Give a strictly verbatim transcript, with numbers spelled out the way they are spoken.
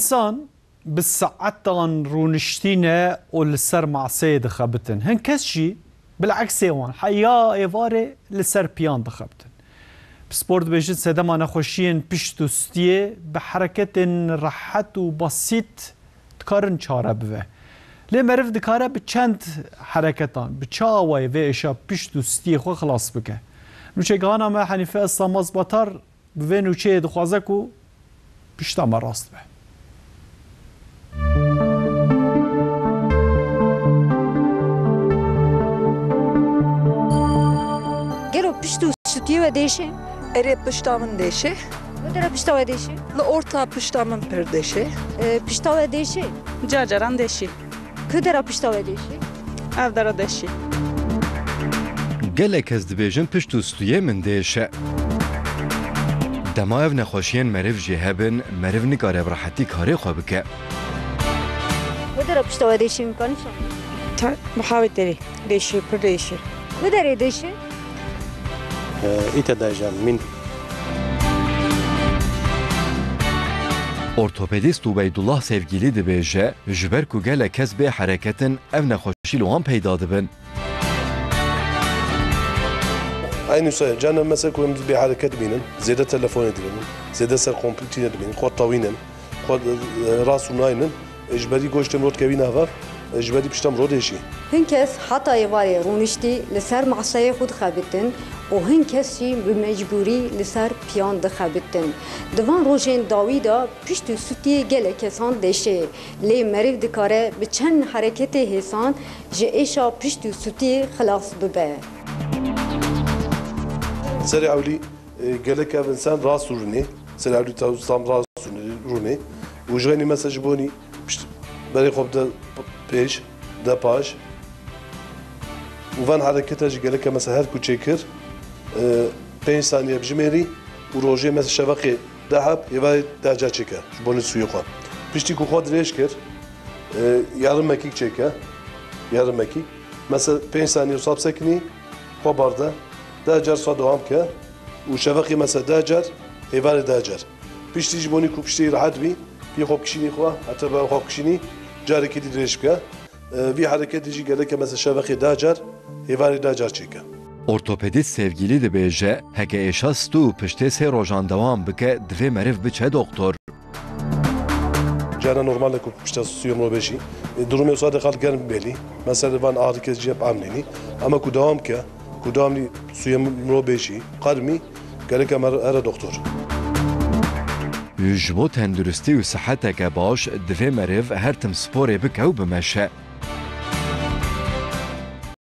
însan bi saetan rûniştî ne û li ser maseyê dixebitin. Hin kes jî bileksê wan heya êvarê li ser piyan dixebitin. Pispor dibêjin sedema nexweşiyên pişt û stiyê bi hereketên rehet û basît dikarin çare bive. Lê meriv dikare bi çend hereketan, bi çi awayê vê êşa pişt û stiyê xwe xilas bike? Nûçegihana me Henîfe Eslamaz Batar bi vê nûçeyê dixwaze ku pişta me rast be. Gelo pişt û stiyê we dêşe? Erê, pişta min dêşe. Ku dera pişta we dêşe? Li orta pişta min pir dêşe. E, pişta we dêşe? Car caran dêşe. Ku dera pişta we dêşe? Ev dera dêşe. Gelek kes dibêjin pişt û stûyê min dêşe. Dema ev nexweşiyên meriv jî hebin, meriv nikare bi rehetî karê xwe bike. Ku dera pişta we dêşe, imkanî çawa? Ta bi hawê derê dêşe, pir dêşe. Ku derê dêşe? Îte dajan min. Ortopedîst Ubeydullah Sevgîlî dibêje, ji ber ku gelek kes bê hereket in, ev nexweşî li wan peyda dibin. Eynî wisa ye. Carna mesela ku em bê hereket bînin, zêde telefonê dibînin, zêde ser kompîterê dibînin, xwe tewînin, xwe, e, rast û naynin, e, ji berî goştê mirov dikevîne hev, e, ji berî pişta mirov dêşî. Hin kes heta êvarê rûniştî li ser maseyê xwe dixebitin û hin kes jî bi mecbûrî li ser piyan dixebitin. Di van rojên dawî de pişt û stûyê gelek kesan dêşê. Lê meriv dikare bi çend hereketê hêsan ji êşa pişt û stûyê xilas bibe. Serê ewlî, e, gelek ev însan rast rûnê. Serê ewlî tam rast rûnê, rûnê. Û ji xeynî mesela ji bonî pişt berê xwe bide pêş, de paş. Û van hereketa jî gelek e mesela her ku çêkir, e, pênc saniye bijimêrî û rojê mesela şevaqê deh heb, êvarê deh car çêke ji bo nî sûyê xwe. Piştî ku xwe dirêj kir, e, yarım mekîk çêke, yarım mekîk. Mesela pênc saniye wisa bisekinî, xwe barde, deh car wisa dewam ke û şevaqê mesela deh car, êvarê deh car. Piştî ji bo nî ku piştî rehet bî, pê xwe bikişînî xwe, heta bi xwe bikişînî, carekê dî dirêj bike. E, vî hereketê jî gelek e mesela şevaqê deh car, êvarê deh car çêke. Ortopedîst Sevgîlî dibêje, heke êşa stû û piştê sê rojan dewam bike, divê meriv biçe doktor. Carna normal e ku pişta stûyê mirov bêşî. E, durumê wisa de xelk germ bibêlî. Mesela van ağrı kesici hep amnênî. Ama ku dewam ke, ku dewamlî stûyê mirov bêşî, qermî, gerek e mere doktor. Ji bo tenduristî û siheteke baş, divê meriv her tim sporê bike û bimeşe.